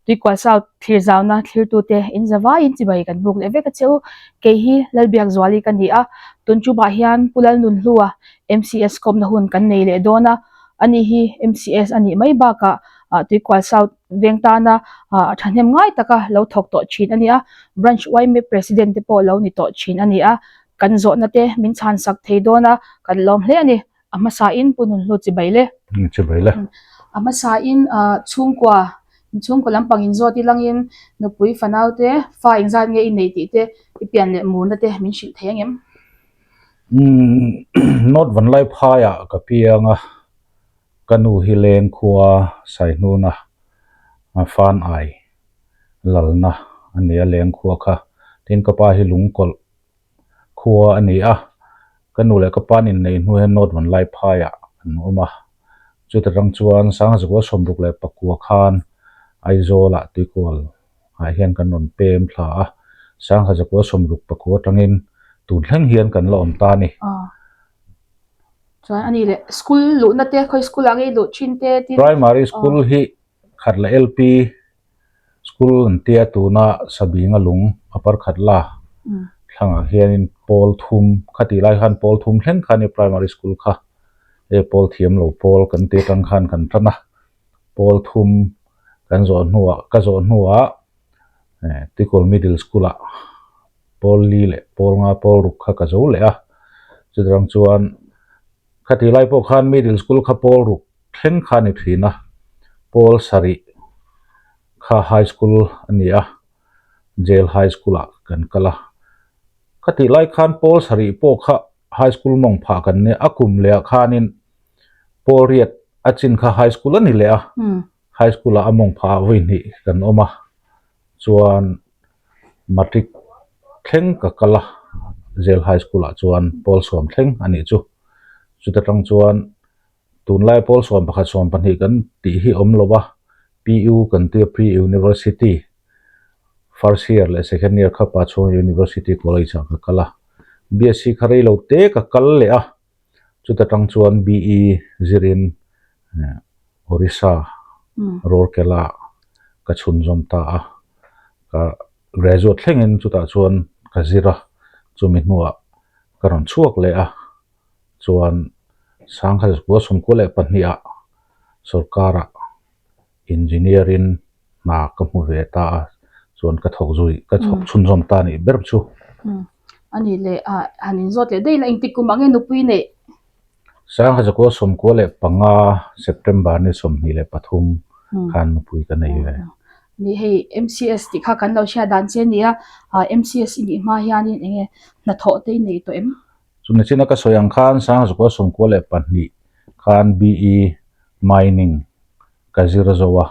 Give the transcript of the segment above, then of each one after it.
Tuikual South thlir zauna thlirtute in zavaiin chibai kan buk leh vek a che u. Kei hi Lalbiakzuali ka ni a, tun chubah hian Pu Lalnunhlua MCS kawmna hun kan nei leh dawn a, ani hi MCS a nih mai bakah Tuikual South veng tana thahnem ngai taka lo thawk tawh thin a ni a, Branch yma President te pawh lo ni tawh thin a ni a, kan zawhna te min chhansak thei dawn a, kan lawm hle a ni. A hmasain Pu Nunhlu chibai le. Chibai le. A hmasain chhungkua, inchhungkua lampang inzawt ilangin nupui fanau te, fa engzat nge i nei tih te, i pian leh murna te min hrilh thei angem? North Vanlaiphaiah ka piang a, ka nu hi leng khua Saihnuna fan ai lalna a ni a leng khua kha. Tin ka pa hi lungkawlh khua a ni a, ka nu leh ka pa an inneih hnu hian North Vanlaiphaiah an awm a, chuta tang chuan Sangzakua 69 khan Aizawlah Tuikual ah hian kan rawn pem thla a, 1969 atangin tun thleng hian kan la awm ta a ni. Chuan a ni leh school luhna te khawi school ah nge i luh thin te tin. Primary school hi khat leh LP School an tia tuna Sabinga lung a par khat la thlangah hianin pawl thum khatih lai khan pawl thum thleng kha a ni primary school kha hei pawl thiam lo pawl kan ti atang khan kan tan a pawl thum kan zawh hnuah ka zawh hnuah eh Tikawl middle school ah pawl li leh pawl nga pawl ruk kha ka zo leh a chutiang chuan Khatih lai pawh khan middle school kha pawl ruk thleng kha a ni thin a, pawl sarih kha high school a ni a, jail high school ah kan kal a. Khatih lai khan pawl sarih pawh kha high school mawng phah kan nia, a kum leh ah khanin pawl riat a chin kha high school a ni leh a, high school ah a mawng phah ah vawi hnih kan awm a, chuan matric thleng ka kal a jail high school ah chuan pawl sawm thleng a nih chu chuta tang chuan tunlai pawl 11 12 kan tih hi awm lo a P_U kan tia pre university first year leh second year kha Pachhunga university college ah ka kal a B_Sc kha rei lo te ka kal leh a chuta tang chuan B_E zirin Orissa Rourkela ka chhunzawm ta a, ka graduate thlengin chutah chuan ka zir a, chumi hnuah ka rawn chhuak leh a, chuan 1992 ah sorkarah engineer-in hna ka hmu ve ta a, chuan ka thawk zui ka thawk chhunzawm ta nih ber chu. A nih leh ah han inzawt leh daih la engtik kum ah nge nupui neih? 1995 September ni 23 khan nupui ka nei ve. Ni hei MCS tih kha kan lo hriat dan che a ni a, MCS i nih hma hianin eng nge hnathawh te i nei tawh em? Chumi china ka sawi ang khan 1992 khan BE Mining ka zir zo a,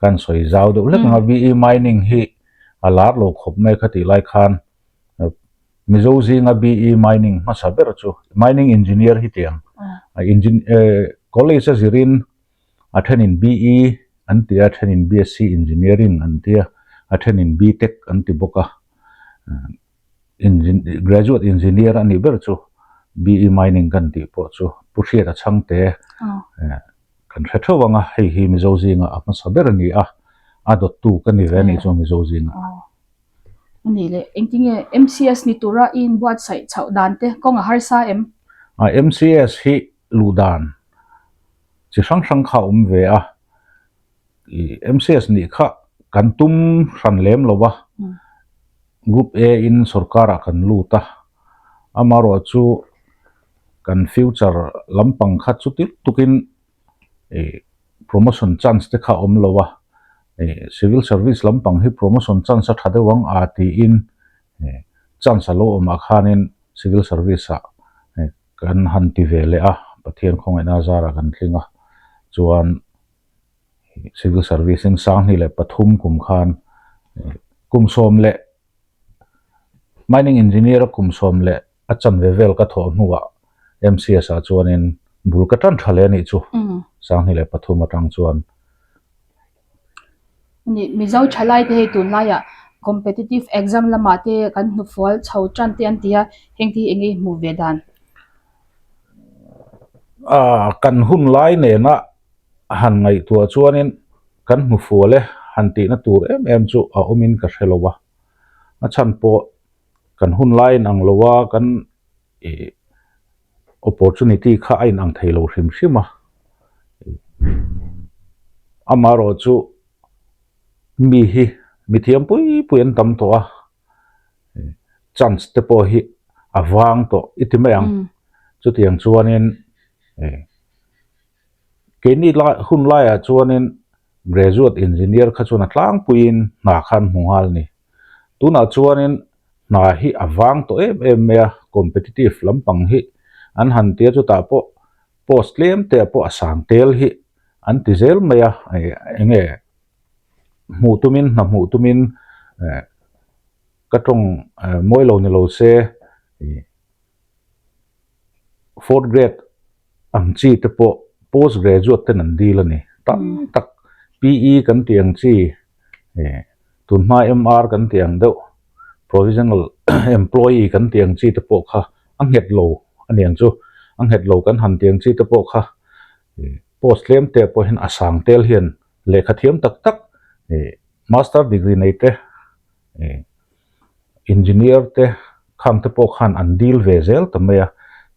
kan sawi zau deuh hlek ang a, BE Mining hi a lar lo khawp mai kha tih lai khan Mizo zinga BE Mining hmasa ber chu Mining Engineer hi tiang college a zirin a thenin BE an ti a, a thenin BSc Engineering an ti a, a thenin BTech an ti bawk a. Graduate engineer a nih ber chu BE Mining kan tih pawh chu Pu Hriata Chhangte kan hre theuh ang a, hei hi Mizo zinga a hmasa ber a ni a, a dawttu ka ni ve a nih chu Mizo zinga. A nih leh engtinge MCS ni tura i inbuatsaih chhoh dan te kawng a harsa em? MCS hi luh dan chi hrang hrang kha a awm ve a. Ih MCS nih kha kan tum hran lem lo va, Group A in sorkarah kan lut a, amaherawh chu kan future lampang kha chuti lutukin ih promotion chance te kha a awm lo a, ih civil service lampang hi promotion chance a tha deuh ang a tiin ih chance a lo awmah khanin civil service ah ih kan han ti ve leh a, Pathian khawngaihna zarah kan tling a, chuan. Civil Service in 2003 kum khan kum sawm leh Mining Engineer a kum sawm leh a chanve vel ka thawh hnuah MCS ah chuanin bul ka tan tha leh a nih chu 2003 atang chuan. Ni Mizo thalai te hei tunlaiah competitive exam lamah te kan hnufual chho tan te an ti a, heng te hi eng nge i hmuh ve dan? Kan hun lai nena han ngaihtuah chuanin kan hmu fual e. han tihna tur em em chu a awmin ka hre lo a, a chhan pawh kan hun lai inang lo a, kan ih opportunity kha a inang thei lo hrim hrim a, amaherawhchu mi hi mithiam pui pui an tam tawh a. chance te pawh hi a vang tawh i ti mai ang chutiang chuanin keini lai hun laiah chuanin graduate engineer kha chuan a tlangpuiin hna kha an hmu nghal a ni tunah chuanin hna hi a vang tawh em em mai a competitive lampang hi an han tia chutah pawh post tlem te ah pawh a sang tel hi an ti zel mai a eng nge. Hmuh tumin hna hmuh tumin eh ka tawng eh mawi lo ni lo se ih fourth grade ang chi te pawh post graduate ten an dil a ni tam tak P E kan tih ang chi eh tunhma M R kan tih ang deuh provisional employee kan tih ang chi te pawh kha a nghet lo a ni ang chu a nghet lo kan han tih ang chi te pawh kha ih post tlem te pawh hian a sang tel hian. Lehkha thiam tak tak ih master degree nei te ih engineer te khang te pawh khan an deal ve zel ta mai a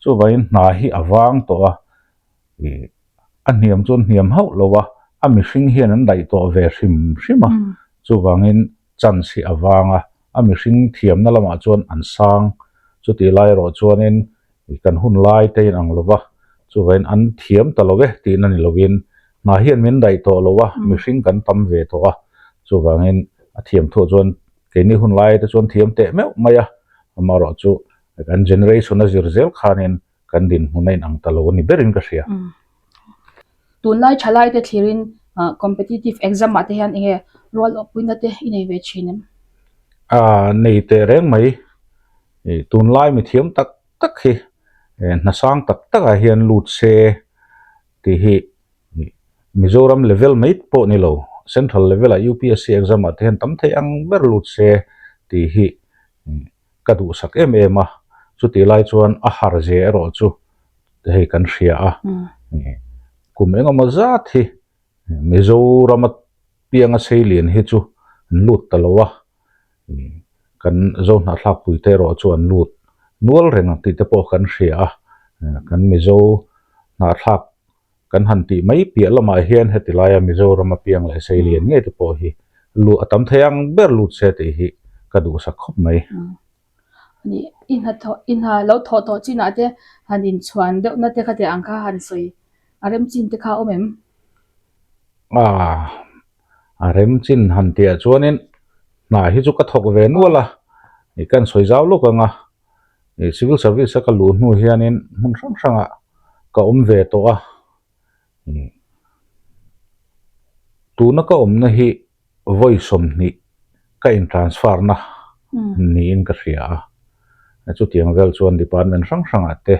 chuvangin hna hi a vang tawh a ih a hniam chuan hniam hauh lo a a mihring hian an daih tawh ve hrim hrim a chuvangin chance hi a vang a a mihring thiamna lamah chuan an sang chutih lai erawh chuanin Kan hun lai te in ang lo va, chuvangin an thiam ta lo e tihna ni lovin hna hian min daih tawh lo a, mihring kan tam ve tawh a, chuvangin a thiam thuah chuan keini hun lai te chuan thiam teh meuh mai a, amaherawh chu kan generation a zir zel khanin kan dinhmun a inang ta lo a ni berin ka hria. Tunlai thalai te thlirin competitive exam ah te hian enge rual awhpuina te i nei ve thin em? Aa nei teh reng mai. Ih tunlai mi thiam tak tak hi hna sang tak tak ah hian lut se tih hi Mizoram level mai pawh ni lo central level ah UPSC exam ah te hian tam thei ang ber lut se tih hi ka duhsak em em a chutih lai chuan a har ze erawh chu hei kan hria a kum engemaw zat hi Mizorama pianga seilian hi chu an lut ta lo a. Kan Zo hnahthlakpui te erawh chu an lut nual reng ang tih te pawh kan hria a, kan Mizo hnahthlak kan han tih mai piah lamah hian heti laia Mizoram a piang leh sei lian ngei te pawh hi luh a tam thei ang ber lut se tih hi ka duhsak khawp mai. I hnathawh i hna lo thawh tawh chinah te han inchhuan deuhna te kha teh ang kha han sawi a rem chin te kha a awm em? Aaa. A rem chin han tih ah chuanin hna hi chu ka thawk ve nual a, ih ka insawi zau lawk ang a, ih civil service a ka luh hnu hianin hmun hrang hrangah ka awm ve tawh a, ih tuna ka awmna hi vawi 20 ka in transfer na niin ka hria a, chutiang vel chuan department hrang hrangah te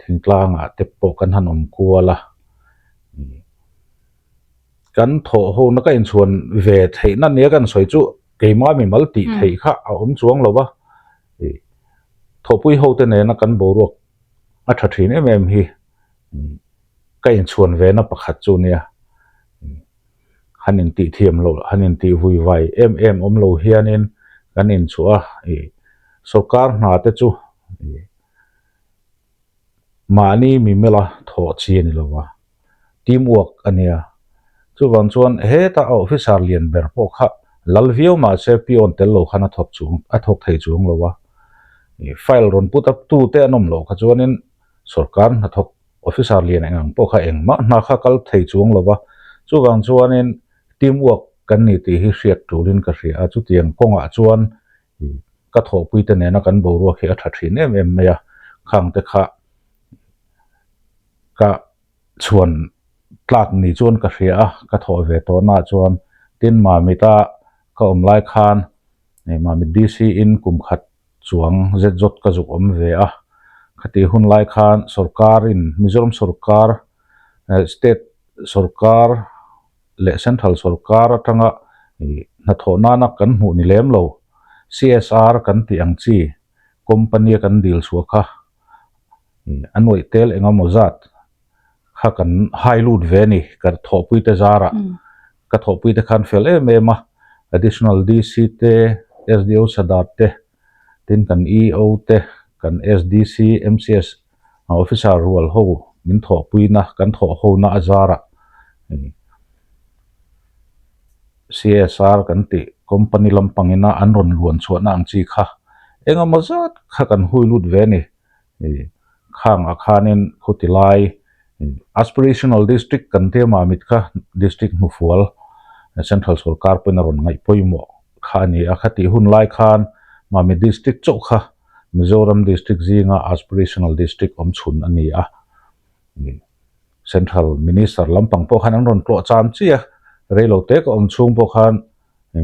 thingtlangah te pawh kan han awm kual a, ih. Kan thawh ho na ka inchhuan ve theihna nia kan sawi chu keimah mimal tih theih kha a awm chuang lo va, ih thawhpui ho te nena kan boruak a tha thin em em hi ka inchhuan ve na pakhat chu nia han intih thiam loh han intih vui vai em em awm lo hianin kan inchhuah a ih sawrkar hna te chu ih mahni mimela thawh chi a ni lo va. Team work a nia. Chuvang chuan heta a officer lian ber pawh kha lal viau mahse peon tel lo khan a thawk chung a thawk thei chuang lo a. File rawn put up tu te an awm loh kha chuanin sorkar hnathawk officer lian eng ang pawh kha engmah hna kha kal thei chuang lo va. Chuvang chuanin team work kan ni tih hi hriat tulin ka hria a. Chutiang kawngah chuan ka thawhpui te nena kan boruak hi a tha thin em em mai a. Khang te kha ka chhuan tlak ni chuan ka hria a, ka thawh ve tawh na chuan tin Mamita ka awm lai khan Mamit DC in kum khat chuang zet zawt ka zuk awm ve a, khati hun lai khan sorkar in Mizoram sorkar state sorkar leh central sorkar atanga hnathawh nana kan hmuh ni lem lo CSR kan tih ang chi company a kan dil chhuah kha A nuaih tel eng emaw zat kha kan hai lut ve a ni, ka thawhpui te zarah. Ka thawhpui te khan fel em em a, Additional DC te, SDO Sadar te, tin kan EO te, kan SDC, MCS Officer rual ho min thawhpuina, kan thawh hona a zarah CSR kan tih company lampangina an rawn luan chhuahna ang chi kha engemaw zat kha kan hui lut ve a ni. Khangah khanin khuti lai Aspirational District kan tia Mamit kha District hnufual Central Sorkar pawhin a rawn ngaih pawimawh kha a ni a. Khatih hun lai khan Mamit District chauh kha Mizoram District zinga Aspirational District awm chhun a ni a. Central Minister lampang pawh khan an rawn tlawh cham chi a, reilote ka awm chhung pawh khan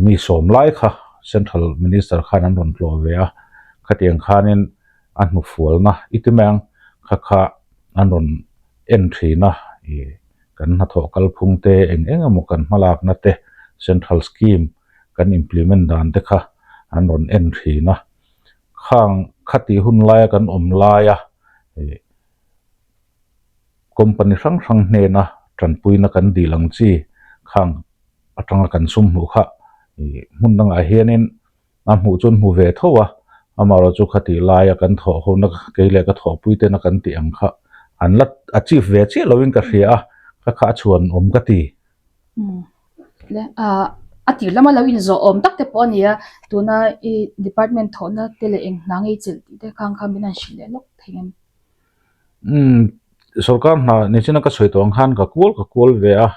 mi sawm lai kha Central Minister khan an rawn tlawh ve a, khatiang khanin a hnufualna i ti mai ang kha kha an rawn en thin a, ih kan hnathawh kalphung te eng eng emaw kan hmalakna te Central Scheme kan implement dan te kha an rawn en thin a, khang khatih hun laia kan awm laia ih. Company hrang hrang hnena tanpuina kan dil ang chi khang atanga kan sum hmuh kha ih hmun dangah hianin a hmuh chu an hmu ve tho a, amaherawh chu khatih laia kan thawh hona kei leh ka thawhpui tena kan tih ang kha an la achieve ve chiah loin ka hria a, ka kha a chhuan awm ka ti. A tir lama lo inzawh awm tak te pawh a ni a, tuna i department thawhna te leh eng hna ngei chelh tih te khang kha min han hrilh leh lawk thei em? Umm sorkar hna nichina ka sawi tawh ang khan ka kual ka kual ve a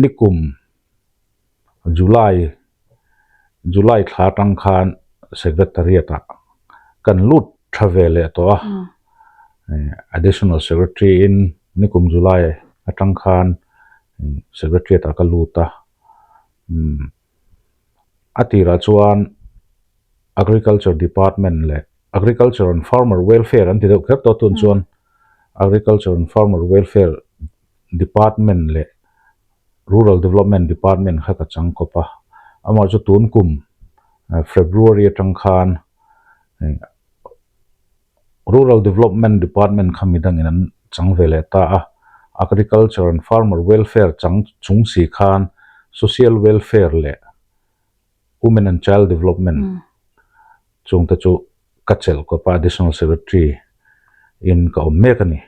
nikum July July thla atang khan secretariat ah kan lut tha ve leh tawh a additional secretary in nikum July atang khan secretariat ah ka lut a umm a tirah chuan Agriculture Department leh Agriculture and Farmer Welfare an ti deuh kher tawh tun chuan Agriculture and Farmer Welfare Department leh Rural Development Department kha ka chang kawp a, amah chu tun kum February atang khan Rural Development Department kha midangin an chang ve leh ta a, Agriculture and Farmer Welfare chang chung si khan Social Welfare leh Women and Child Development chungte chu ka chelh kawp a Additional Secretary in ka awm mek a ni.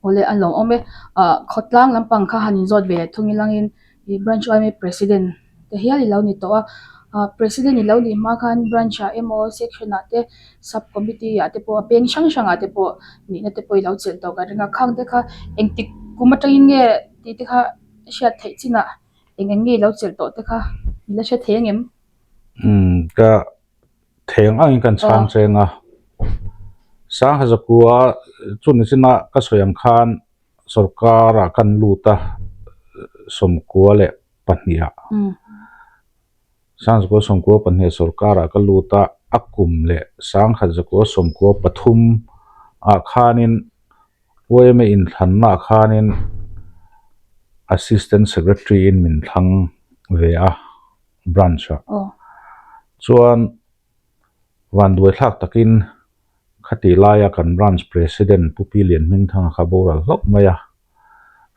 Awle a lawm awm e. Ah khawtlang lampang kha han inzawt ve leh thung ilangin ih Branch yma President te hial i lo ni tawh a. Ah President i lo nih hma khan Branch ah emaw Section ah te Sub Committee ah te pawh a peng hrang hrang ah te pawh nihna te pawh i lo chelh tawh ka ring a. Khang te kha engtik kum atangin nge tih te kha hriat theih chinah Eng eng nge i lo chelh tawh te kha i la hre thei ang em? Umm ka thei ang angin kan chhang cheng a, Sangha Zakua chu ni china ka sawi ang khan sorkar ah kan lut a sawmkua leh pahnih ah Sangha Zakua sawmkua pahnih ah sorkar ah ka lut a, a kum leh Sangha Zakua sawmkua pathum ah khanin Yma inthlanna ah khanin Assistant Secretary in min thlang ve a branch ah chuan vanduai thlak takin khati laia kan branch President Pu Pi Lianhmingthanga kha boral hlauh mai a,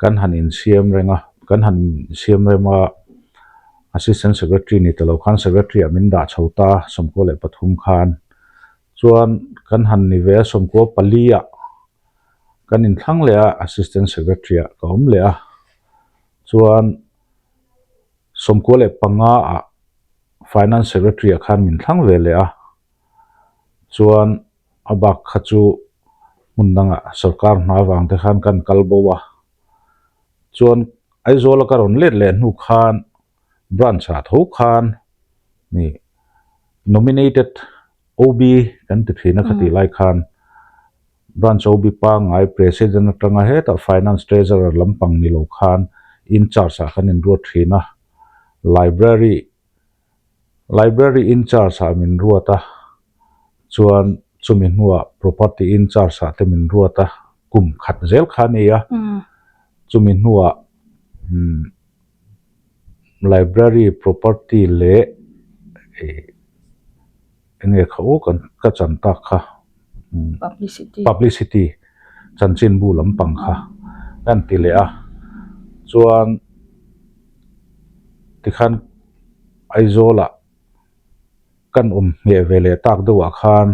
kan han insiam reng a, kan han insiam rem a Assistant Secretary ni ta lo khan Secretary ah min dah chho ta 13 khan. Chuan kan han ni ve a sawmkua pali ah kan inthlang leh a assistant secretary ah ka awm leh a chuan 95 ah finance secretary ah khan min thlang ve leh a chuan a bak kha chu hmun dangah sorkar hna vang te khan kan kal bo a chuan Aizawl a ka rawn let leh hnu khan branch ah tho khan ni nominated OB kan ti thin a khatih lai khan branch OB pangngai president atanga hetah finance treasurer lampang ni lo khan in charge ah kan inruat thin a library library in charge ah min ruat a chuan chumi hnuah property in charge ah te min ruat a kum khat zel kha a ni a chumi hnuah umm. Library property leh ih enge kha u kan ka chan tak kha publicity chanchinbu lampang kha kan ti leh a chuan. Tikhan Aizawlah kan awm ngheh ve leh tak deuhah khan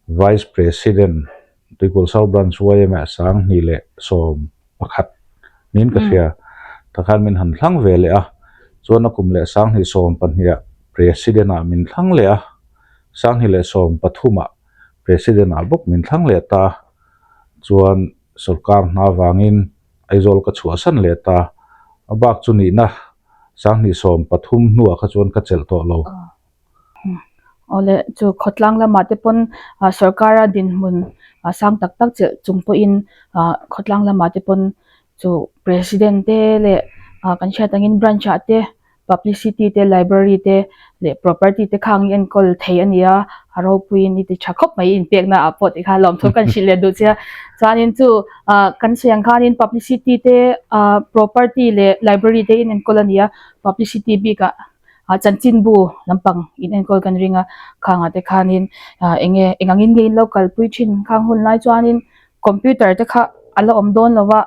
Vice President Tuikul South Branch YMA 2011 niin ka hria. Takhan min han thlang ve leh a, chuan a kum leh 2012 ah President ah min thlang leh a, 2013 ah President ah bawk min thlang leh ta. Chuan sorkar hna vangin Aizawl ka chhuahsan leh ta. A bak chu nihna 2013 hnuah kha chuan ka chelh tawh lo. Awle, chu khawtlang lamah te pawn sorkara dinhmun sang tak tak chelh chung pawhin khawtlang lamah te pawn chu president te leh kan hriat angin branch ah te publicity te library te leh property te khang hi enkawl thei a ni a, a ropuiin i ti tha khawp mai inpekna ah pawh tih kha lawmthu kan hrilh leh duh che a. Chuanin chu kan sawi ang khanin publicity te property leh library te in enkawl a ni a, publicity bikah ah chanchinbu lampang in enkawl kan ring a khangah te khanin ah eng nge eng angin nge in lo kalpui thin khang hun lai chuanin computer te kha a la awm dawn lo va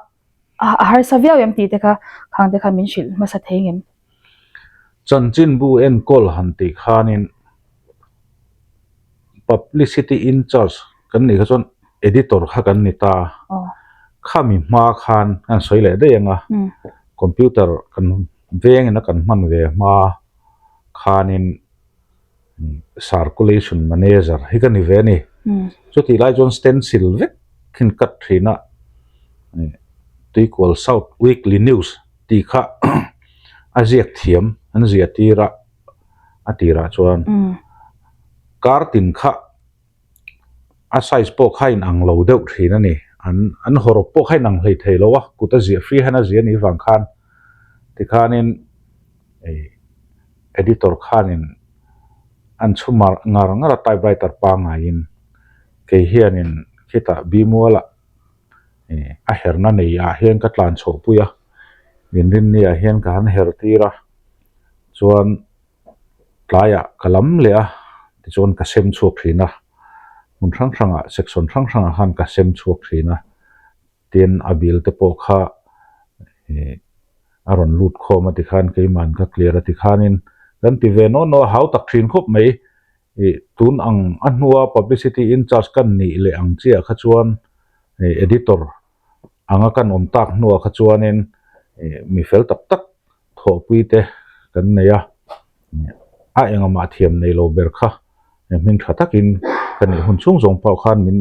a harsa viau em tih te kha khang te kha min hrilh hmasa thei ngem. Chanchinbu enkawl han tih khanin publicity in charge kan nih kha chuan editor kha kan ni ta khami hma khan kan sawi leh daih ang a computer kan Vengin a kan hman ve hma khanin circulation manager hi ka ni ve a ni. Chutih lai chuan stencil vek khin cut thin a, Tuikual South Weekly News tih kha a ziak thiam an ziah tir a, a tirah chuan kar tin kha A size pawh kha a inang lo deuh thin a ni. An an hawrawp pawh kha a inang hlei thei lo a, kut a ziah free hian a ziah anih vang khan tikhanin ih editor khanin an chhu mar ngar ngar a typewriter pangaiin kei hianin khitah Bimualah ih a herna nei ah hian ka tlan chhuah pui a, inrinni ah hian ka han her tir a chuan. Tlaiah ka lam leh a, tichuan ka sem chhuak thin a, hmun hrang hrangah section hrang hrangah khan ka sem chhuak thin a, tin a bill te pawh kha ih a rawn lut khawm a tikhan keiman ka clear a tikhanin kan ti ve nawn nawn a, hau tak thin khawp mai ih tun ang a hnua publicity in charge kan nih leh ang chiah kha chuan ih editor anga kan awm tak hnuah kha chuanin ih mi fel tak tak Thawhpui te kan nei a, a engahmah thiam nei lo ber kha hming tha takin ka neih hun chhung zawng pawh khan min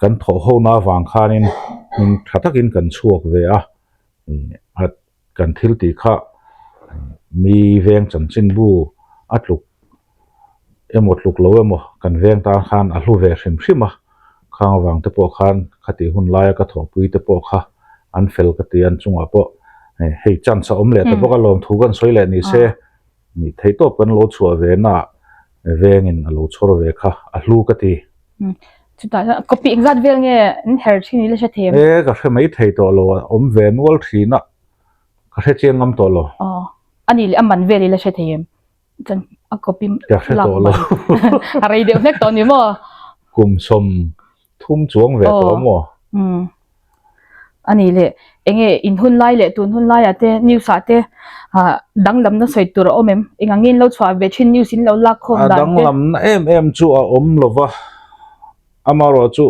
kan thawh ho na avang khanin hming tha takin kan chhuak ve a, a kan thil tih kha mi veng chanchinbu a tluk emaw tluk lo emaw kan veng tan khan a hlu ve hrim hrim a, khang avang te pawh khan khati hun laia ka thawhpui te pawh kha an fel ka ti a, an chungah pawh hei chance a awm leh ta bawk a lawmthu kan sawi leh ni se nih theih tawp kan lo chhuah ve na ah vengin a lo chhawr ve kha a hlu ka ti. Chutah chuan copy engzat vel nge an her thin i la hre thei em? E ka hre mai thei tawh lo a awm ve nual thin a ka hre chiang ngam tawh lo. Aw a nih leh a man vel i la hre thei em? Chuan a copy Ka hre tawh lo. A rei deuh hlek tawh ni maw? Kum 30 chuang ve tawh maw? Umm. A ni leh, enge in hun lai leh tun hun laiah te news ah te danglamna sawi tur a awm em? Eng ang nge in lo chhuah ve thin news in lo lak khawm dan te? A danglamna em em chu a awm lo va, amaherawhchu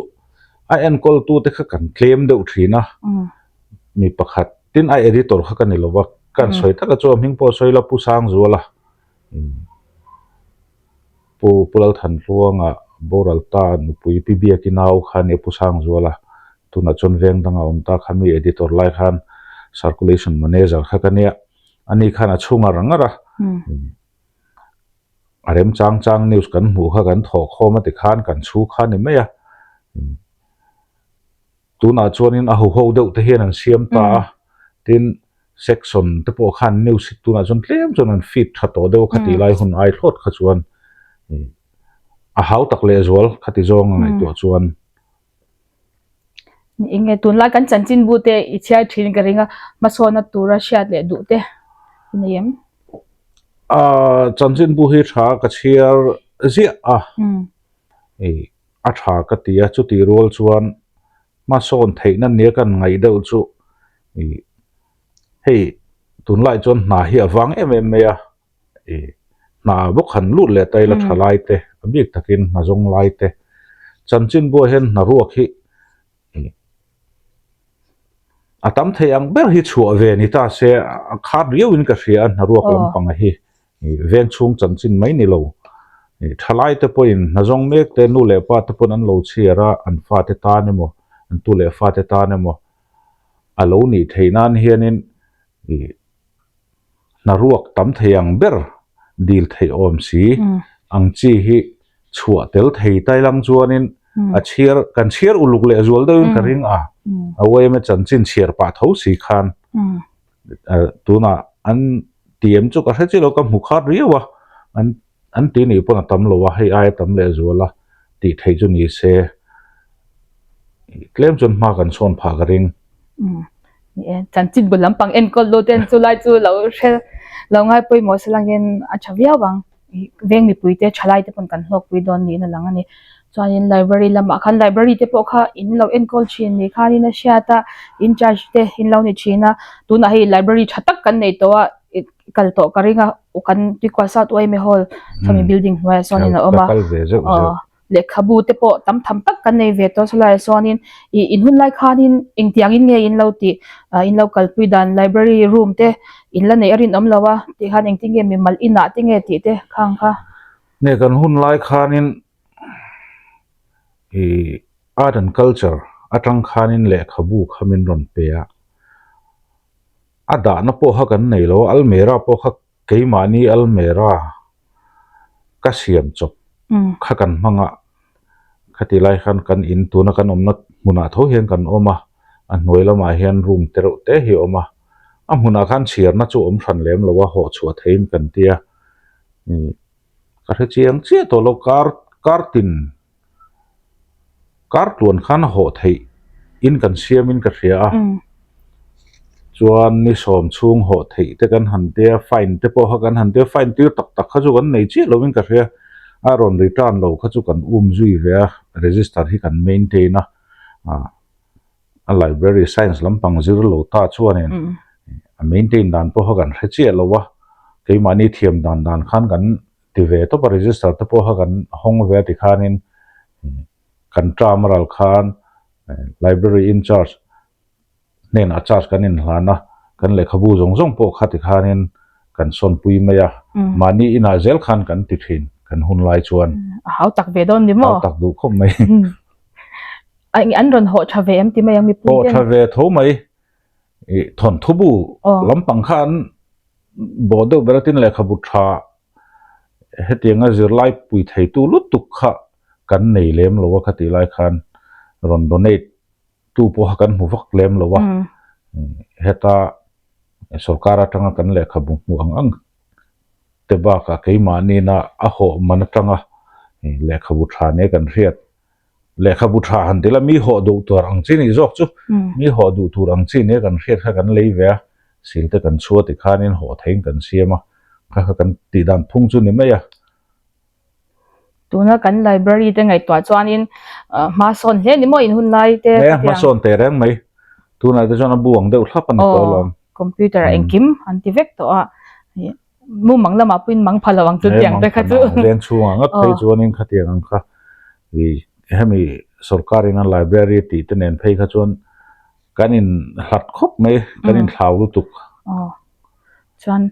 a enkawltute kha kan tlem deuh thin a, mi pakhat tin a editor kha ka ni lo va, ka han sawi taka chu a hming pawh sawi la Pu Sangzuala Pu Pu Lalthanhluanga boral ta nupui Pi Biaki nau kha a nia Pu Sangzuala tunah chuan veng danga awm ta kha mi editor lai khan circulation manager kha ka nia ani khan a chhung ngar ngar a a remchang chang news kan hmuh kha kan thawh khawm a tikhan kan chhu kha a ni mai a. Tunah chuanin a huho deuh te hian an siam ta a, tin section te pawh khan news hi tunah chuan tlem chuan an feed tha tawh deuh a khati lai hun ai thlawt kha chuan a hau tak lehzual khati zawng a ngaihtuah chuan. Eng nge tunlai kan chanchinbu te i chhiar thin ka ring a, hmasawnna tura hriat leh duh te i nei em? Aaa chanchinbu hi tha ka chhiar ziah a, ih A tha ka ti a, chutih rual chuan hmasawn theihna nia kan ngaih deuh chu ih Hei tunlai chuan hna hi a vang em em mai a, ih hna bawk han lut leh ta ila tha lai te a bik takin hna zawng lai te chanchin buai hian hna ruak hi ih a tam thei ang ber hi chhuah ve ni ta se a khat riau in ka hria a hna ruak lampang a hi ih veng chhung chanchin mai ni lo ih tha lai te pawhin hna zawng mek te nu leh pa te pawn an lo chhiar a an fate tan emaw an tu leh fate tan emaw a lo nih theih nan hianin ih hna ruak tam thei ang ber dil theih awm si ang chi hi chhuah tel thei tai lang chuanin a chhiar kan chhiar uluk leh zual deuhin ka ring a a yma chanchin chhiar pah tho si khan tunah an tiem chu ka hre chiah lo ka hmu khat riau a an an ti nih pawn a tam lo a hei aia tam leh zual a tih theih chu ni se tlem chuan hma kan sawn phah ka ring. Ni e, chanchin bul lampang enkawl lut ten chu lai chu lo hre lo ngai pawimawh se langin a tha viau ang. Veng mipui te thalai te pawn kan hlawkpui dawn niin a lang a ni. Chuanin library lamah khan library te pawh kha in lo enkawl thin ni khanin a hriat a, in charge te in lo ni thin a, tunah hei library tha tak kan nei tawh a kal tawh ka ring a kan Tuikual South Yma Hall sawmi building hnuaiah sawnin a awm a lehkhabu te pawh tam tham tak kan nei ve tawh chulaiah sawnin ih in hun lai khanin engtiangin nge in lo tih ah in lo kalpui dan library room te in la neih a rinawm lo a tih khan engtin nge mimal inah te nge tih te khang kha. Nge kan hun lai khanin ih art and culture atang khanin lehkhabu kha min rawn pe a. A dahna pawh kha kan nei lo a, almera pawh kha keimahni almera ka siam chawp kha kan hmang a, khati lai khan kan in tuna kan awmna hmunah tho hian kan awm a, a hnuai lamah hian room te reuh te hi a awm a, a hmunah khan chhiarna chu awm hran lem lo a, hawh chhuah theiin kan ti a, ka hre chiang chiah tawh lo kar kar tin. Kar tluan khan hawh theih in kan siam in ka hria a, chuan ni sawm chhung hawh theih te kan han tia fine te pawh kha kan han tia fine tir tak tak kha chu kan nei chiah lo in ka hria, a rawn return lo kha chu kan um zui ve a, register hi kan maintain a, a library science lampang zir lo ta chuanin a maintain dan pawh kha kan hre chiah lo a, keimahni thiam dan dan khan kan. Ti ve tawp a register te pawh kha kan hawng ve a ti khanin kan term a ral khan library in charge hnenah charge kan inhlan a, kan lehkhabu zawng zawng pawh kha ti khanin kan sawnpui mai a, mahni inah zel khan kan ti thin kan hun lai chuan. A hau tak ve dawn ni maw? Hau tak duh khawp mai. An rawn hawh tha ve em ti mai ang mipui ten? Hawh tha ve tho mai. Thawnthu bu lampang kha an Bawh deuh ber atin lehkhabu tha hetianga zirlai pui theitu lutuk kha kan nei lem lo a khatih lai khan rawn donate tu pawh kha kan hmu vak lem lo a, heta sorkar atanga kan lehkhabu hmuh ang ang te bakah keimahniina a hawh man atanga lehkhabu tha nia kan hriat Lehkhabu tha han ti la, mi hawh duh tur ang chi nih zawk chu, mi hawh duh tur ang chi nia kan hriat kha kan lei ve a, sil te kan chhuah ti khanin hawh theiin kan siam a, kha kha kan tih dan phung chu ni mai a. Tuna kan library te ngaihtuah chuanin hma sawn hle ni maw in hun lai te. E, hma sawn teh reng mai. Tunah te chuan a bu ang deuh thlap a ni tawh alawm. Computer ah engkim an ti vek tawh a. Mumang lamah pawhin mang pha lo ang chu tiang te kha chu. Veng chhungah ngawt phei chuanin khatiang ang kha i hemi sorkarin a library tih te nen phei kha chuan kan in hlat khawp mai, kan in thlau lutuk. Aw chuan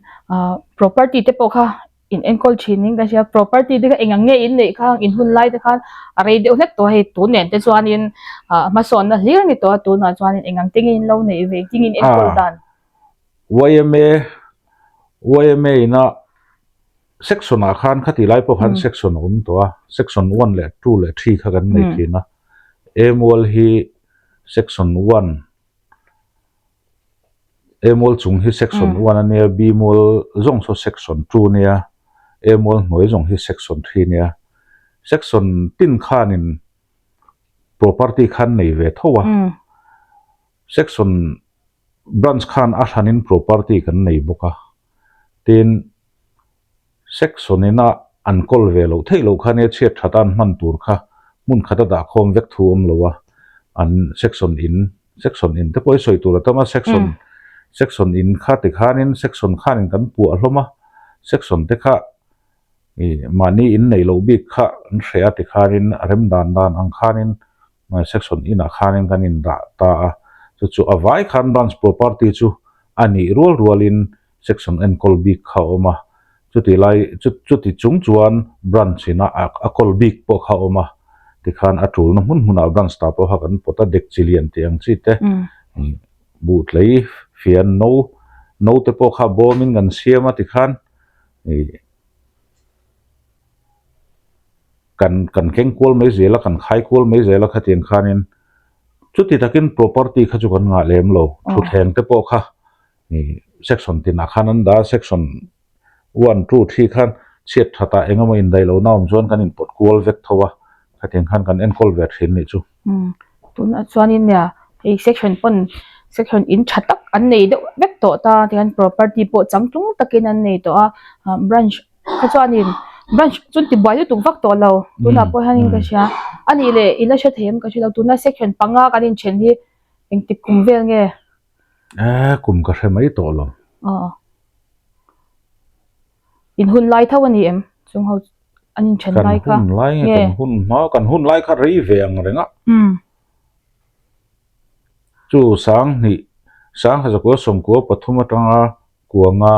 property te pawh kha in enkawl thin in ka hria, property te kha eng ang nge in neih kha in hun lai te khan a rei deuh hlek tawh a hei tun nen te chuanin hmasawnna hlir a ni tawh a tunah chuanin eng ang te nge in lo neih ve engtin nge in enkawl dan. Yma yma ina section ah khan khati lai pawh khan section a awm tawh a, section one leh two leh three kha kan nei thin a, A mual hi section one A mual chung hi section one a nia, B mual zawng saw section two a nia, A mual hnuai zawng hi section three a nia, section tin khanin property khan nei ve tho a, section Branch khan a hranin property kan nei bawk a, tin section ina an kawl ve loh theih loh kha nia chhiat that a an hman tur kha hmun khat a dah khawm vek thu awm lo a, an section in section in te pawh hi sawi tur a tam a section. Section in kha tikhanin section khanin kan puah hlawm a, section te kha ih mahni in neih loh bik kha an hreh a tikhanin a rem dan dan ang khanin section inah khanin kan indah ta a, chu chu a vai khan branch property chu a nih rual rualin section enkawl bik kha a awm a, chuti lai chuti chung chuan branch ina a kawl bik pawh kha a awm a, tikhan a tulna hmun hmunah branch ta pawh kha kan pawt a, dek chi lian tih ang chi te buh tlei fian no no te pawh kha bawmin kan siam a tikhan ih kan kan keng kual mai zel a kan khai kual mai zel a khatiang khanin chuti takin property kha chu kan ngah lem lo thutthleng te pawh kha ih section tinah khan an dah a section one two three khan chhiat that ah eng emaw indaih lohna awm chuan kan inpawt kual vek tho a khatiang khan kan enkawl ve thin nih chu. Tunah chuanin nia hei section pawn section in tha tak an nei deuh vek tawh ta tihian property pawh changtlung takin an nei tawh a ah branch kha chuanin branch chu an tibuai lutuk vak tawh lo tunah pawh hianin ka hria a nih leh i la hre thei em ka hre lo tuna section panga kan inthen hi engtik kum vel nge. Eh kum ka hre mai tawh lo. Aw in hun lai tho a ni em chung ho an inthen lai kha. Kan hun lai nge kan hun hma kan hun lai kha rei ve ang reng a. Chu sanghnih sangha zakua sawmkua pathum atanga kuanga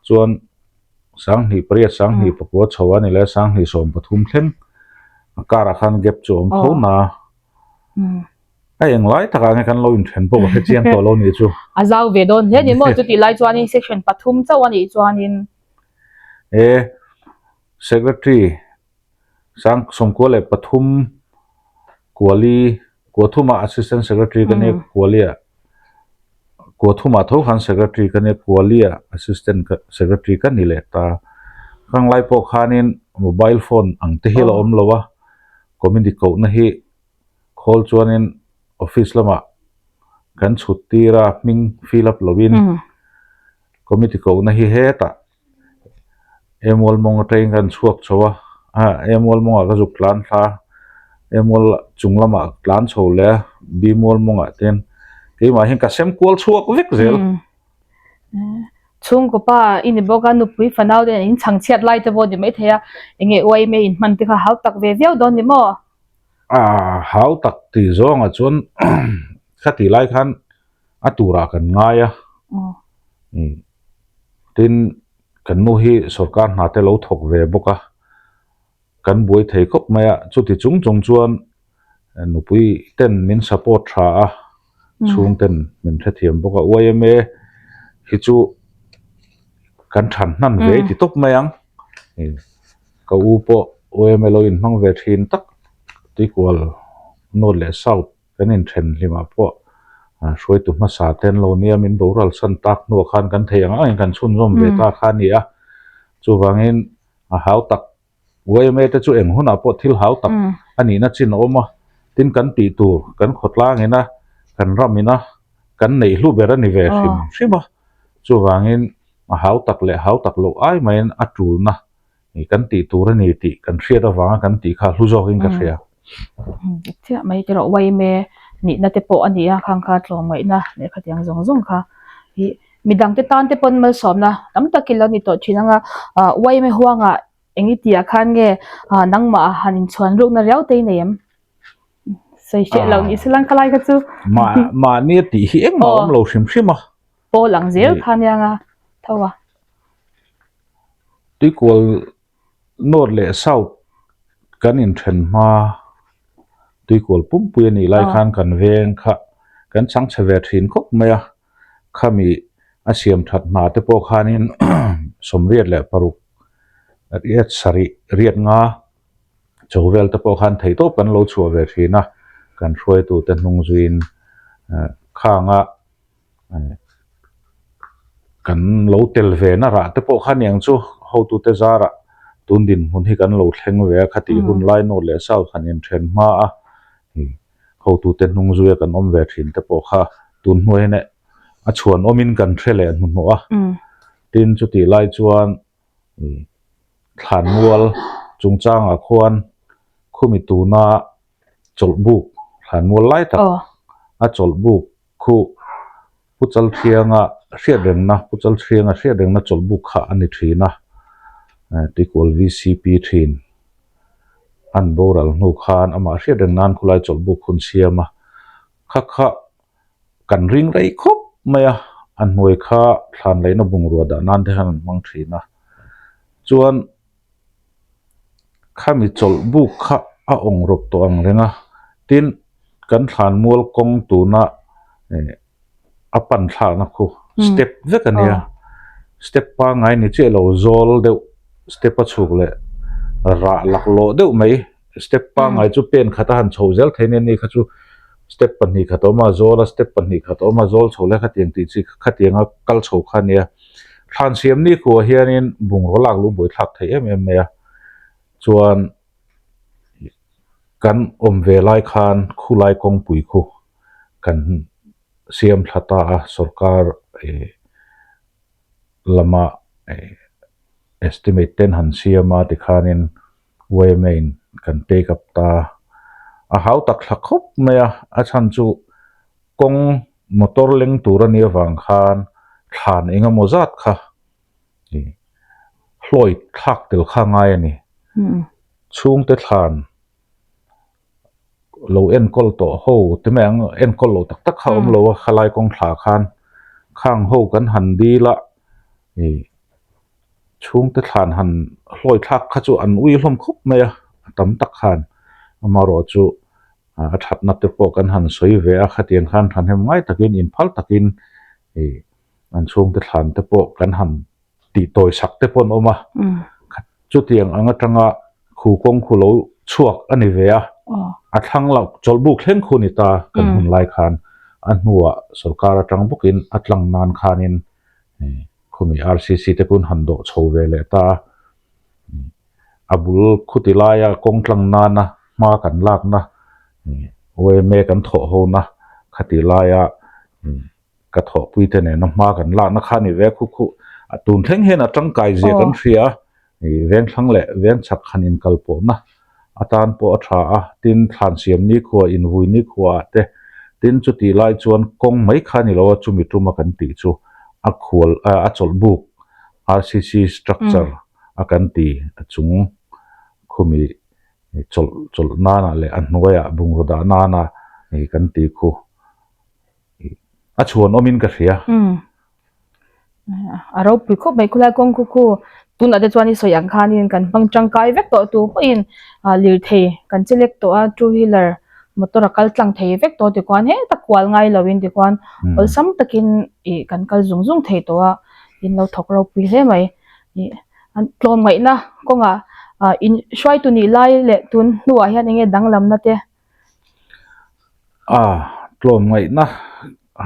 chuan sanghnih pariat sanghnih pakua chho a ni leh sanghnih 13 thleng a karah khan gap chu a awm tho na. A englai takah nge kan lo inthen pawh ka hre chiang tawh lo nih chu. A zau ve dawn hle ni maw chutih lai chuanin section pathum chauh a nih chuanin. E Secretary sang 93 Kuali Kuathuma Assistant Secretary ka nia Kualia Kuathuma tho khan Secretary ka nia Kualia Assistant Secretary ka ni leh ta. Khang lai pawh khanin mobile phone ang te hi a la awm lo a, committee kohna hi Khawl chuanin office lamah kan chhut tir a, hming fill up lovin committee kohna hi hetah Emual mawng atangin kan chhuak chho a, ah Emual mawngah ka zuk tlan thla a, Emual chung lamah tlan chho leh a, Bimual mawngah te hian keimah hian ka sem kual chhuak vek zel. Chhungkaw pa i ni bawk a, nupui fanau te in chhangchhiat lai te pawh ni maithei a, eng nge uaime inhman te kha hau tak ve viau dawn ni maw? A hau tak tih zawngah chuan khatih lai khan a turah kan ngai a, tin kan nu hi sorkar hna te lo thawk ve bawk a, kan buai thei khawp mai a, chuti chung chung chuan nupui ten min support tha a, chhung ten min hrethiam bawk a, yma hi chu kan than hnan ve ti tawp mai ang. Ka u pawh yma lo inhmang ve thin tak tuikual North leh South kan inthen hlimah pawh hruaitu hmasa te an lo nia min boral san tak hnuah khan kan thei ang angin kan chhunzawm ve ta kha a ni a. Chuvangin a hau tak yma te chu eng hunah pawh thil hau tak a nihna chin a awm a, tin kan tih tur kan khawtlang ina kan ram ina kan neih hlu ber a ni ve hrim hrim a. Chuvangin a hau tak leh hau tak loh ai maiin a tulna Ih kan tih tur a ni tih kan hriat avanga kan tih kha hlu zawkin ka hria. Dik chiah mai te rawh uaime nihna te pawh a ni a, khang kha tlawmngaihna leh khatiang zawng zawng kha ih midang te tan te pawn malsawmna tam takin lo ni tawh thin ang a, ah uaime huangah eng i tih ah khan nge ah nangmah han inchhuan rukna riau te i nei em? Sawi hreh lo ni se lang kha lai kha chu. Mah mahni a tih hi engmah a awm lo hrim hrim a. Pawl ang zel kha nia nga tho a. Tuikual North leh South kan inthen hma Tuikual pumpui a nih lai khan kan veng kha kan chang chhe ve thin khawp mai a, khami a siam that hna te pawh khanin 86 riat sarih riat nga cho vel te pawh khan theihtawp kan lo chhuah ve thin a, kan hruaitute hnung zuiin khanga Kan lo tel ve na rah te pawh kha aniang chu hotute zarah tun dinhmun hi kan lo thleng ve a khatih hun lai North leh South han inthen hma a hotute hnung zuia kan awm ve thin te pawh kha tun hnuai hian a chhuan awmin kan hre leh hnuhnawh a tin chutih lai chuan thlanmual chungchangah khuan khumi tuna chawlhbuk thlanmual lai tak a chawlhbuk Khuh Pu Chalthianga Hriatrengna, Pu Chalchhianga Hriatrengna chawlhbuk kha a ni thin a, Tuikual VCP thin an boral hnu khan amah hriatreng nan khulai chawlhbuk hun siam a, kha kha kan ring rei khawp mai a, a hnuai kha thlan laihna bungrua dah nan te khan an hmang thin a, chuan khami chawlhbuk kha a awng rawp tawh ang reng a, tin kan thlanmual kawng tuna eh a pan thlakna khu step vek a nia step pangngai ni chiah lo zawl deuh step a chhuk leh rah laklawh deuh mai step pangngai chu pen khat a han chho zel thei nia ni kha chu step pahnih khat a awm a zawl a step pahnih khat a awm a zawl chho leh khatiang tih chi khatianga kal chho kha a nia thlan siam ni khuah hianin bungraw lak luh buaithlak thei em em mai a chuan kan awm ve lai khan khulai kawngpui khu kan siam thla ta a sorkar ih lama ih estimate ten han siam a tikhanin yma in kan take up ta a hau tak thla khawp mai a a chhan chu kawng motor leng tur a nih avang khan thlan eng emaw zat kha ih hlawi thlak tel kha a ngai a ni chhungte thlan. Lo enkawl tawh ho ti mai ang enkawl lo tak tak kha a awm lo a khalai kawng thla khan khang ho kan han dil a ih chhungte thlan han hlawi thlak kha chu an ui hlawm khawp mai a a tam tak khan amaherawh chu a thatna te pawh kan han sawi ve a khatiang khan thahnem ngai takin inphal takin ih an chhungte thlan te pawh kan han tih tawi sak te pawh an awm a, chutiang ang atanga khu kawng khu lo chhuak a ni ve a, a thlang loh chawlhbuk thleng khu ni ta kan hun lai khan a hnuah sorkar atang bawkin a tlang nan khanin khumi RCC te pawhin han dawh chho ve leh ta a, a bul khuti laia kawng tlang nana hma kan lakna yma kan thawh hona khati laia Ka thawhpuite nena hma kan lakna kha a ni ve khu khu. A tun thleng hian a tangkai zia kan hria a, ih vengthlang leh vengchhak han inkal pawhna atan pawh a tha a, tin thlan siam nikhua, invui nikhua ah te, tin chutih lai chuan kawng mai kha a ni lo a, chumi tuma kan tih chu a khual a chawlhbuk RCC structure a kan ti a chung khumi chawlh chawlh nana leh a hnuaiah bungraw dah nana ih kan ti khu. A chhuan awmin ka hria. Umm. A ropui khawp mai khulai kawng khu khu tunah te chuan i sawi ang khanin kan hmang tangkai vek tawh tu pawhin lirthei kan che lek tawh a two wheeler motor a kal tlang thei vek tawh tikhuan heta kual ngai loin tikhuan awlsam takin ih kan kal zung zung thei tawh a in lo thawk ropui hle mai ih an tlawmngaihna kawngah in hruaitu nih lai leh tun hnuah hian enge danglamna te. A, tlawmngaihna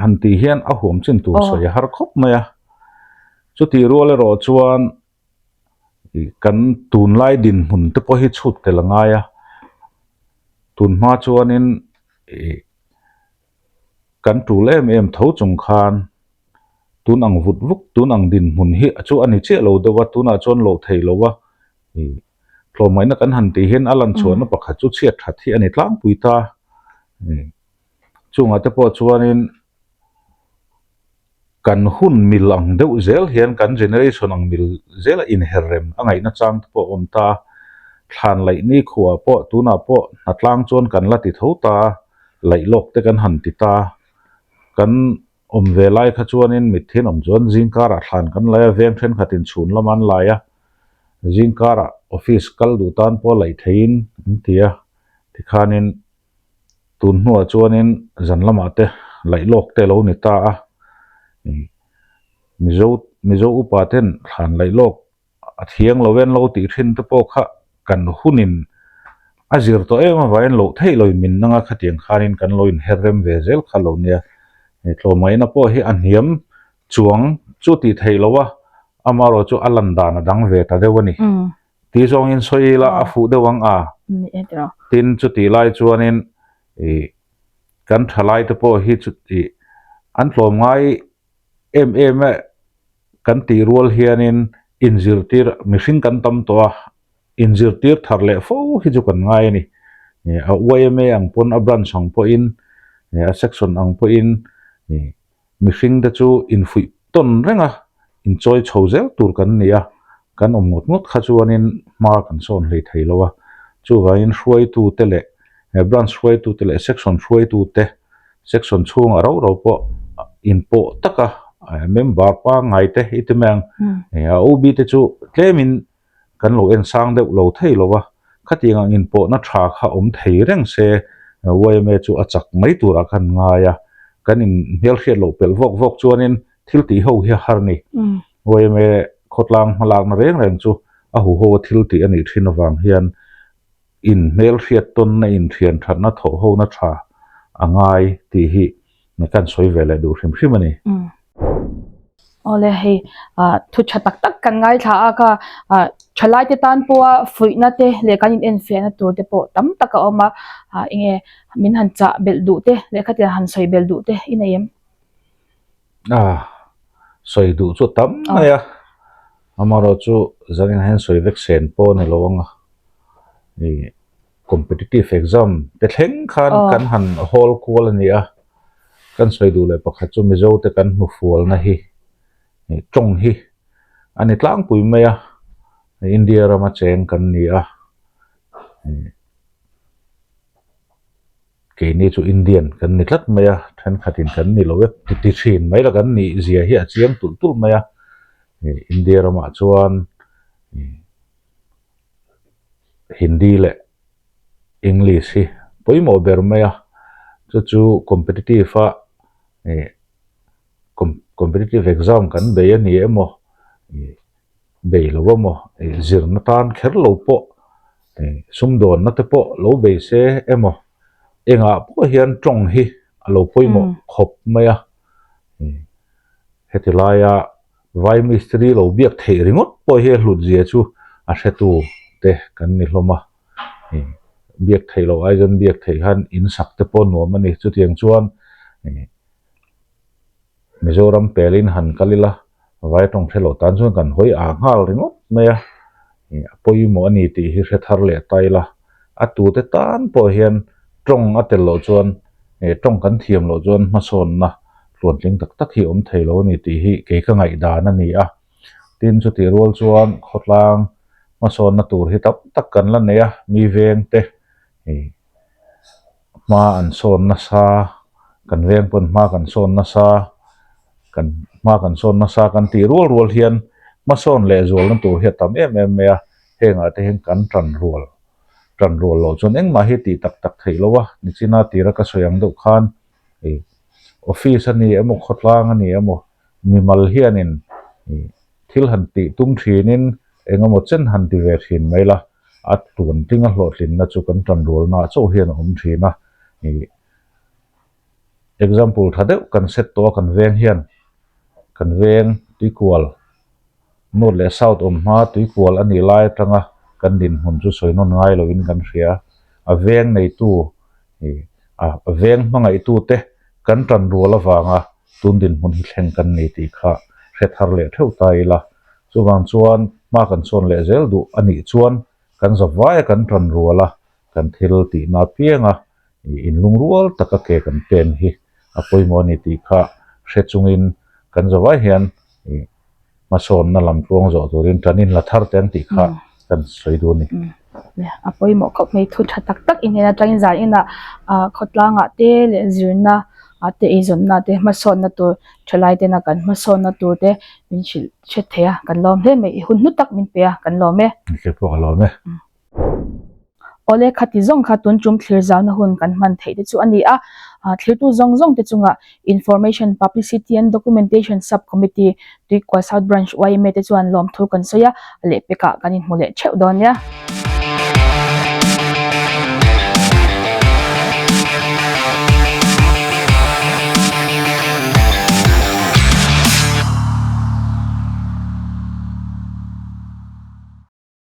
han tih hian a huam chin tur sawi a har khawp mai a. Chutih rual erawh chuan kan tunlai dinhmun te pawh hi chhut tel a ngai a. Tunhma chuanin ih kan tul em em tho chung khan tun ang vut vuk tun ang dinhmun hi chu a ni chiah lo deuh a, tunah chuan loh theih loh a ih. Tlawmngaihna kan han tih hian a lan chhuahna pakhat chu chhiat that hi a ni tlangpui ta. Chungah te pawh chuanin kan hun mil ang deuh zel hian kan generation ang mil zela inher rem a ngaihna chang te pawh a awm ta. Thlan laih ni khuah pawh tunah pawh hnatlang chuan kan la ti tho ta a, laih lawk te kan han ti ta. Kan Awm ve lai kha chuanin mitthi an awm chuan zingkarah thlan kan lai a, veng thenkhatin chhun lam an lai a, zingkarah office kal duh tan pawh laih theihin an ti a, tikhanin tun hnuah chuanin zan lamah te laih lawk te a lo ni ta a, Mizo Mizo upa ten thlan laih lawk A thiang lo en lo tih thin te pawh kha kan hunin a zir tawh em avangin loh theih loin min nang a, khatiang khanin kan lo inher rem ve zel kha lo nia. Tlawmngaihna pawh hi a hniam chuang chu tih theih loh a, amaherawh chu a lan dan a dang ve ta deuh a ni. Ti zawngin sawi ila a fuh deuh ang a, tin chutih lai chuanin ih kan thalai te pawh hi chutih an tlawmngai em em e kan tih rual hianin inzirtir mihring kan tam tawh a, inzirtir thar leh fo hi chu kan ngai a ni. A yma ang pawn a branch ang pawhin a section ang pawhin mihring te chu infuih. tawn reng a, inchawi chho zel tur kan ni a, kan awm ngawt ngawt kha chuanin hma kan sawn hlei thei lo a, chuvangin hruaitute leh branch hruaitute leh section hruaitute section chhungah rau rau pawh inpawh taka member pangngai te i ti mai ang, a OB te chu tlemin kan lo en sang deuh lo thei lo a, khatiang ang inpawhna tha kha awm thei reng se yma chu a chak mai turah khan ngai a, kan in hmelhriat loh pelh vawk vawk chuanin thil tih ho hi a har ni. Yma khawtlang hmalakna reng reng chu a huho a thil tih a nih thin avang hian in hmelhriat tawnna inthian thatna thawh hona tha a ngai tih hi kan sawi ve leh duh hrim hrim a ni. Awle hei thu tha tak tak kan ngaithla a kha thalai te tan pawha fuihna te leh kan in enfiahna tur te pawh tam tak a awm a enge min han chah belh duh te leh khatiang han sawi belh duh te i nei em? Sawi duh chu a tam mai a amaherawh chu zanin hian sawi vek sen pawh a ni lo ang a Competitive exam te thleng khan kan han hawl kual a ni a, kan sawi duh leh pakhat chu Mizo te kan hnufualna hi tawng hi a ni tlangpui mai a, India rama cheng kan ni a, keini chu Indian kan ni tlat mai a, thenkhatin kan ni lo e ti ti thin mai la kan nih zia hi a chiang tulh tulh mai a, India ramah chuan. Hindi leh English hi pawimawh ber mai a, chu chu competitive a ih competitive exam kan bei a ni emaw ih bei lo emaw ih zirna tan kher lo pawh ih sumdawnna te pawh lo bei se emaw engah pawh hian tawng hi a lo pawimawh khawp mai a ih heti laia. Vai mistiri lo biak theih ringawt pawh hi a hlut zia chu a hretu te kan ni hlawm a, biak theih loh ai chuan biak theih khan in sak te pawh nuam a ni. Chutiang chuan Mizoram pelin han kal ila vai tawng hre loh tan chuan kan hawi ah nghal ringawt mai a, a pawimawh a ni tih hi hre thar leh ta ila a tute tan pawh hian tawng a tel loh chuan tawng kan thiam loh chuan hmasawnna tluantling tak tak hi a awm thei lo a ni tih hi kei ka ngaihdan a ni a. Tin, chutih rual chuan khawtlang hmasawnna tur hi tam tak kan la nei a, mi veng te hma an sawn nasa, kan veng pawn hma kan sawn nasa, kan hma kan sawn nasa kan tih rual rual hian hmasawn leh zualna tur hi a tam em em mai a, hengah te hian kan tan rual tan rual loh chuan engmah hi tih tak tak theih lo a, nichina tira ka sawi ang deuh khan ih office a ni emaw khawtlang a ni emaw mimal hianin ih thil han tih tum thinin engemaw chen han ti ve thin mai la a tluantling a hlawhtlinna chu kan tan rualnaah chauh hian a awm thin a ih example tha deuh kan set tawh a kan veng hian kan veng tuikual north leh south awm hma tuikual a nih lai atanga kan dinhmun chu sawi nawn ngai lovin kan hria a veng neitu ih a veng hmangaihtu te kan tan rual avanga tun dinhmun hi thleng kan ni tih kha hre thar leh theuh ta ila chuvang chuan hma kan sawn leh zel duh a nih chuan kan zavaia kan tan rual a kan thil tihna apianga ih inlungrual taka ke kan pen hi a pawimawh a ni tih kha hre chungin kan zavai hian ih hmasawnna lam tluang zawh turin tan in la thar teh ang tih kha kan sawi duh a ni. A pawimawh khawp mai thu tha tak tak inhen atangin zan inah ah khawtlangah te leh zirna ah te eizawnna te hmasawnna tur thalai tena kan hmasawnna tur te min hrilh hret thei a kan lawm hle mai i hun hnu tak min pe a kan lawm e. Ni pawh ka lawm e. Awle khati zawng kha tun tum thlir zauna hun kan hman theih te chu a ni a, thlirtu zawng zawng te chunga Information, Publicity and Documentation Sub Committee, Tuikual South Branch yma te chuan lawmthu kan sawi a, a lehpekah kan inhmu leh theuh dawn nia.